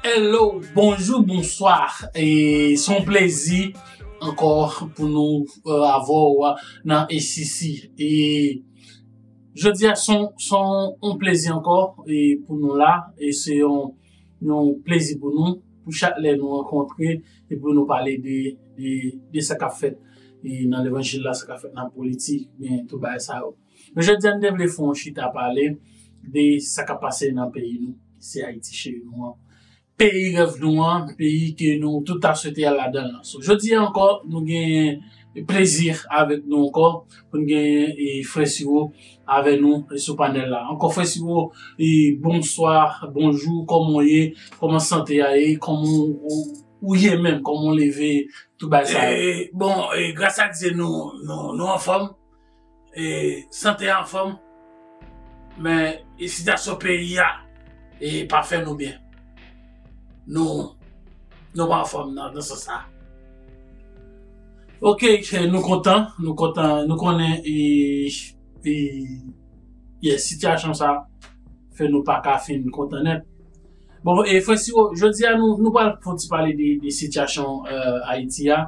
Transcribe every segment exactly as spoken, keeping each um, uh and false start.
Hello, bonjou, bonswa. E se yon plezi ankò pou nou, euh, avè w nan A C C. E jodi a se yon, se yon, yon plezi ankò, e pou nou la. E se yon, yon plezi pou nou, pou chak lè nou rankontre, e pou nou pale de, de, de sa k ap fèt, e nan levanjil la, sa k ap fèt nan politik, men tout bagay sa yo. Men jodi a, m te vle fè yon chita pale de sa k ap pase nan peyi nou, ki se Ayiti cheri nou an. Peyi rèv nou an, peyi ke nou tout ta swete al ladan l lan. So, jodi a ankò, nou gen plezi avèk nou ankò, pou n gen, e, frè Siro avè nou, e, sou panèl la. Ankò, frè Siro, e, bonswa, bonjou, kòman w ye, kòman sante a ye, kòman w, w, w ye menm, kòman w leve, tout bagay sa yo. E, bon, e, gras a Dye, nou, nou, nou anfòm. E, sante a anfòm. Men, e, sitiyasyon peyi a, e, pa fè nou byen. Nou, nou pa anfòm nan, nan sans sa. Ok, e, nou kontan, nou kontan, nou konnen, e, e, yeah, sitiyasyon sa fè nou pa ka fin kontan nèt. Bon, e, frè Siro, jodi a nou, nou pral fè yon ti pale de, de sitiyasyon, euh, Ayiti a.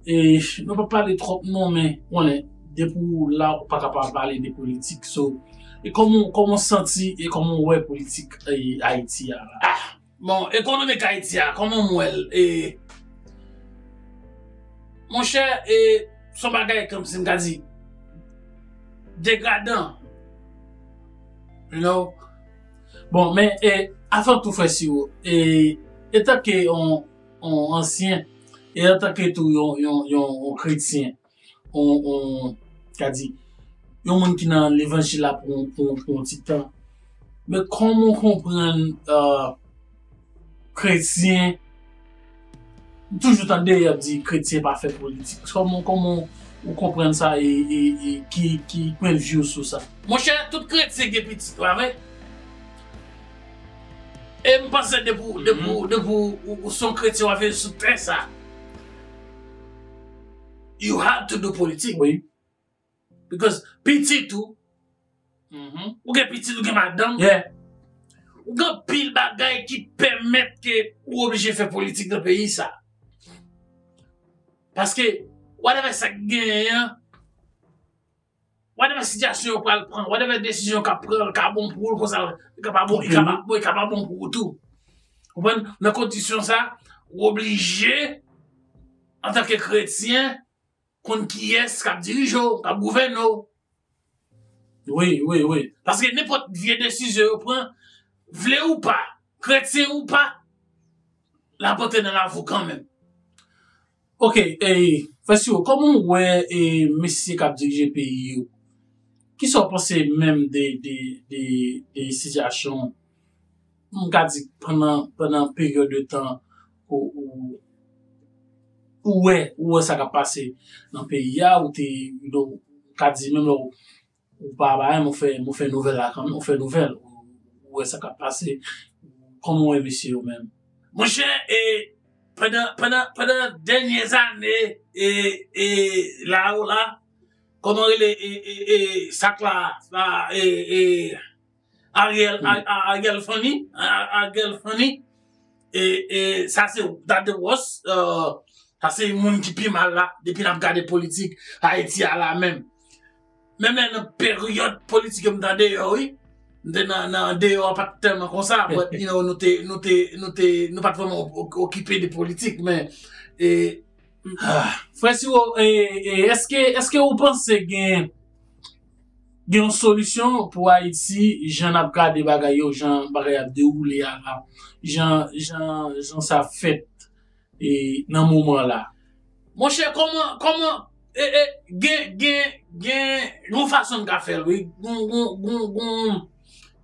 E nou pa pale twòp non, men konnen, depi w la, ou pa ka pa pale de politik. So, e kòman, kòman w santi, e kòman w wè politik, e, Ayiti a la? Ah, bon, ekonomik Ayiti a, kòman m wè l? E, monchè, e, se yon bagay, kòmsi m ka di, degradan. You know? Bon, men, e, avan tou, frè Siro, e, etanke yon, yon ansyen, e antanke tou yon, yon, yon, yon kretyen, yon, yon, ka di, yon moun ki nan levanjil la pou, pou, pou yon ti tan. Men kòman w konprann, euh, kretyen, m toujou tande y ap di kretyen pa fè politik. Kòman, kòman w konprann sa e, e, e ki, ki pwennvi w sou sa? Monchè, tout kretyen gen pitit, pa vre? E m panse depi, depi, depi ou, ou se yon kretyen w ap viv sou tè sa, you have to do politik. Wi. Because pitit ou, ou gen pitit, ou gen madanm, yeah, ou gen pil bagay ki pèmèt ke ou oblije fè politik nan peyi sa. Paske, whatever sa k genyen an, whatever sitiyasyon yo pral pran, whatever desizyon yo ka pran, li ka bon pou ou, konsa, li ka pa bon, li ka pa, bon, li ka pa bon pou ou tou. Konprann? Nan kondisyon sa, ou oblije, antanke kretyen, konn kiyès k ap dirije w, k ap gouvène w. Wi, wi, wi. Paske nenpòt vye desizyon yo pran, vle ou pa, kretyen ou pa, l ap antre nan lavi w kanmenm. Ok, e, frè Siro, kòman w wè, e, mesye k ap dirije peyi yo? Kisa w panse menm de, de, de, de sitiyasyon, m ka di, pandan, pandan peryòd de tan ou, ou, ou wè, ou wè sa k ap pase nan peyi a, ou te, ou ka di, menm lè w, ou pa, pa renmen, ou fè, ou fè nouvèl la kanmenm, ou fè nouvèl, ou, ou wè sa k ap pase, kòman w wè mesye yo menm? Monchè, e, pandan, pandan, pandan dènye zane, e, e, la yo la, kòman rele, e, e, e, sa k la, la, e, e, Ariel, A-, A-, Ariel Fanny, A-, A-, Ariel Fanny, e, e, sa se, that the worst, euh, sa se moun ki pi mal la, depi n ap gade politik Ayiti a la menm. Menm lè nan peryòd politik yo m t andeyò, wi. M te nan, nan andeyò a pa t tèlman konsa, but, you know, nou te, nou te, nou te, nou pa t vrèman o-, o-, okipe de politik, men, e, ah, frè Siro, e, e, èske, èske ou panse gen, gen yon solisyon pou Ayiti, jan n ap gade bagay yo, jan bagay ap dewoule a la, jan, jan, jan sa fèt, e, nan moman la? Monchè, kòman, kòman, e, e, gen, gen, gen, gon fason n ka fè l, wi. Gon, gon, gon, gon,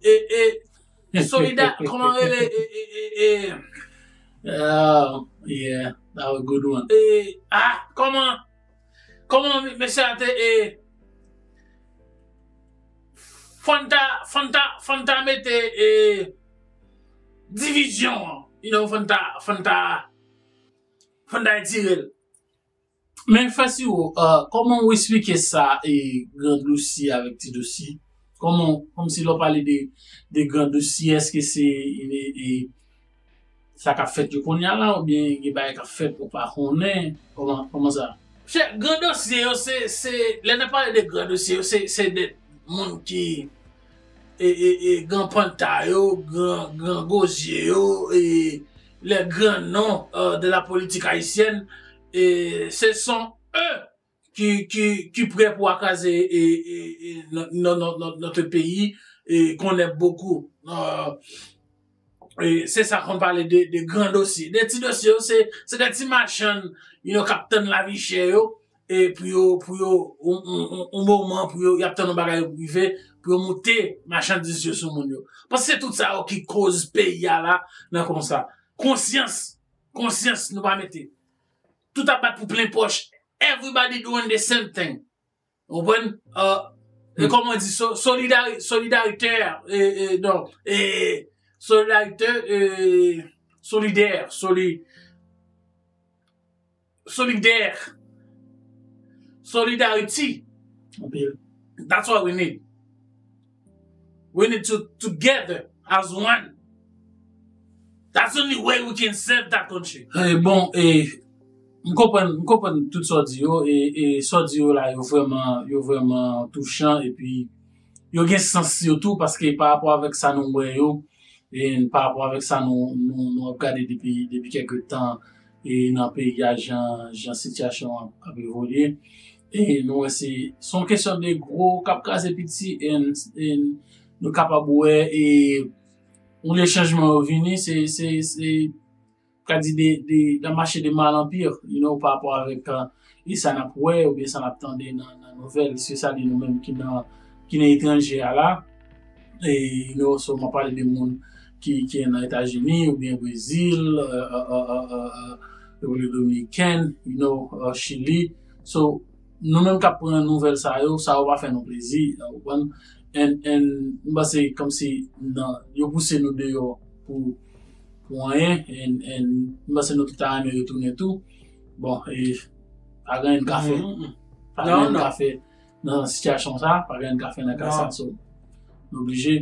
e, e, solida-, kòman rele, e, e, e, e, Oh, yeah, that was a good one. E, ah, kòman, kòman mesye a te, e, fò n ta, fò n ta, fò n ta mete, e, divizyon an, you know, fò n ta, fò n ta, fò n ta etire l. Men frè Siro, euh, kòman w eksplike sa, e, gran dosye avèk ti dosye? Kòman, kòmsi lè w pale de, de gran dosye, èske se, e, e, sa k ap fèt yo kounye a la, oubyen gen bagay k ap fèt ou pa konnen? Kòman, kòman sa? Chè, gran dosye yo, se, se, lè n ap pale de gran dosye yo, se, se de moun ki, e, e, e, gran panta yo, gran, gran gozye yo, e, les grands noms, euh, de la politique haïtienne, e, ce sont eux ki, ki, ki prè pou kraze, e, e, e, no-, no-, no-, no-, notre pays, e, qu'on aime beaucoup. Euh, e, se sa konn pale de, de gran dosye. De ti dosye yo, se, se de ti machann, you know, k ap tann lavi chè yo, e pou yo, pou yo, on, on, on, on moman, pou yo, y ap tann yon bagay rive, pou yo moute machandiz yo sou moun yo. Paske se tout sa yo ki koz peyi a la, nan konsa. Konsyans, konsyans, nou pa mete. Tout ap bat pou plen pòch. Everybody doing the same thing. Ou konprann? Euh, e kòman di, so, solidari-, solidarite, e, e, non, e, solidarite, e, solidè, soli-, solidè, solidarity. Anpil. That's what we need. We need to together as one. That's the only way we can save that country. E, bon, e, m konprann, m konprann tout sa w di yo, e, e sa w di yo la, yo vrèman, yo vrèman touchan, epi yo gen sans yo tou, paske pa rapò avèk sa nou wè yo, e pa rapò avèk sa nou, nou, nou ap gade depi, depi kèk tan, e nan peyi a, jan, jan sitiyasyon an ap evolye. E nou wè se, se yon kesyon de gwo k ap kraze piti, e, e nou kapab wè, e, yon lè chanjman yo vini, se, se, se, ka di de, de, nan mache de mal an pi, you know, pa rapò avèk, euh, e sa n ap wè, oubyen sa n ap tande nan, nan nouvèl, espesyalman nou menm ki nan, ki nan etranje a la. E, you know, so, m ap pale de moun ki, ki nan Etazini, oubyen Brezil, euh, euh, euh, euh, euh, euh, Repiblik Dominikèn, you know, euh, Chili. So, nou menm k ap pran nouvèl sa yo, sa yo pa fè nou plezi, ou konprann? And, and, m panse kòmsi nan, yo pouse nou deyò pou, pou anyen, and, and m panse nou tout ta renmen retounen tou. Bon, e pa gen anyen n ka fè. Mm, mm, mm. Pa gen anyen n ka fè nan sitiyasyon sa, pa gen anyen n ka fè nan ka sa, so, nou oblije.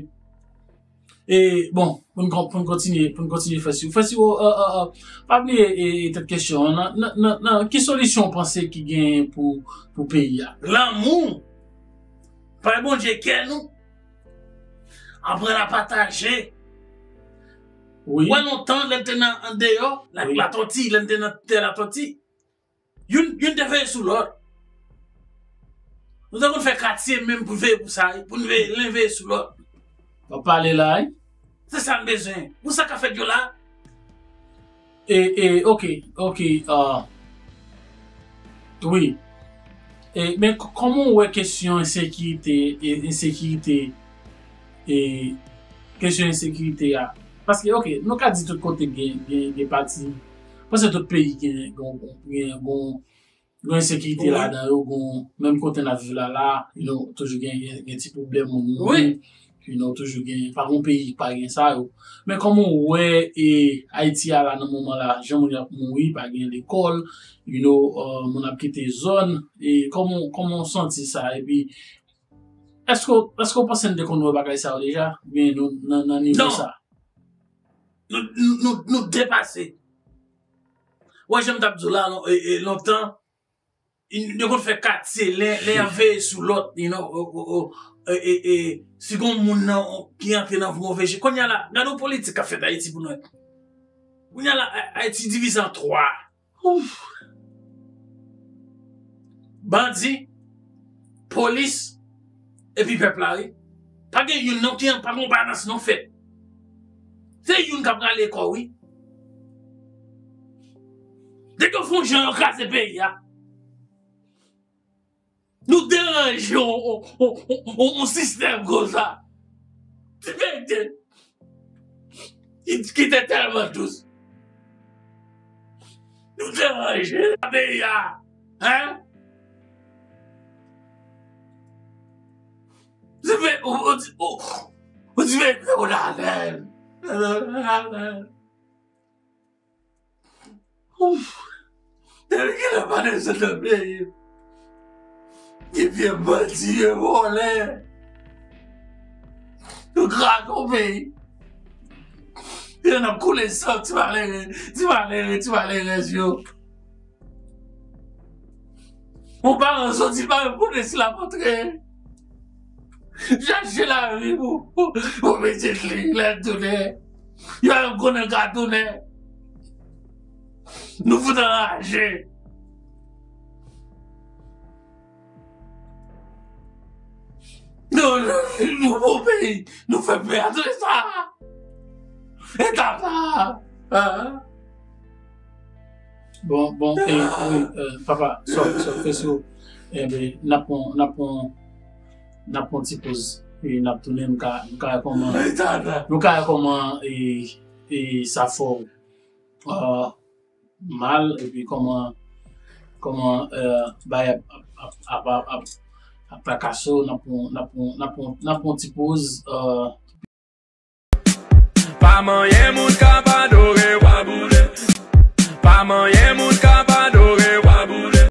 E, bon, pou n kon-, pou n kontinye, pou n kontinye fè siwo. Fè siwo, euh, euh, euh, pa bliye, e, e, tèt kesyon an, nan, nan, nan, nan, ki solisyon w panse ki genyen pou, pou peyi a? Lanmou! Bay Bondye kè nou. Aprann a pataje. Wi. Wè lontan, lè n te nan, andeyò, la, wi, Latòti, lè n te nan tè Latòti. Youn, youn te veye sou lòt. Nou te konn fè katye menm pou veye pou sa, pou n veye, len veye sou lòt. W ap pale la, wi. Se sa n bezwen. Pou sa k ap fèt yo la. E, e, ok, ok, ah, wi. E, men k-, kòman w wè kesyon ensekirite, e, ensekirite, e, kesyon ensekirite a? Paske, ok, nou ka di tout kote gen, gen, gen pati, paske tout peyi gen, gen, gen, gen, gen ensekirite, wi, ladan yo, gen menm kote n ap viv la, la, you know, toujou gen, gen, gen ti pwoblèm moun mouri. Wi. You know, toujou gen, pa gen peyi ki pa gen sa yo. Men kòman w wè, e, Ayiti a la nan moman la, jan moun yo ap mouri, pa gen lekòl, you know, euh, moun ap kite zòn, e kòman, kòman w santi sa? Epi, èske, èske w panse n te konn wè bagay sa yo deja? Oubyen nou nan, nan nivo sa? Non. Nou, nou, nou, nou depase. Wè, jan m t ap di w la, lon-, e, e, lontan, yo konn fè katye, lè, lè y ap veye sou lòt, you know, o, o, o, e, e, e, si gon moun nan, ki antre nan move je. Kounye a la, gade yon politik k ap fèt Ayiti pou nou. Kounye a la, A-, Ayiti divize an twa. Ouf. Bandi, polis, epi pèp la, wi. Pa gen youn non ki an, pa gen balans non fèt. Se youn k ap rale kò, wi. Nèg yo fè yon jan yo kraze peyi a. Nou deranje yon, yon, yon, yon, yon sistèm konsa. Ti peyi ki, ki te tèlman dous. Nou deranje peyi a. Hein? Ti peyi, ou, ou, ou, ou ti peyi, ou la lèl. Ouf. Depi kilè pa desann nan peyi? Ki vye bandi, vye vòlè. Nou kraze yon peyi. N ap koule san ti malere, ti malere, ti malerèz yo. Yon paran soti, l pa menm konnen si l ap antre. Chache lavi pou, pou, pou pitit li, lè l tounen. Yo menm konnen l ka tounen. Nou fout anraje. Nou, nou, nou bon peyi, nou fè peyi a tout sa. E tata. Ah. Bon, bon, e, wi, e, papa, sòf, sòf, fè sou. Enben, n ap pran, n ap pran, n ap pran ti poz. E n ap tounen, nou ka, nou ka wè kòman, nou ka wè kòman, e, e sa fè w, e, mal, epi kòman, kòman, e, bay ap, ap, ap, ap, ap, ap, ap trakase w, n ap pran, n ap pran, n ap pran, n ap pran ti poz, e, Pa manyen moun k ap adore wa boule. Pa manyen moun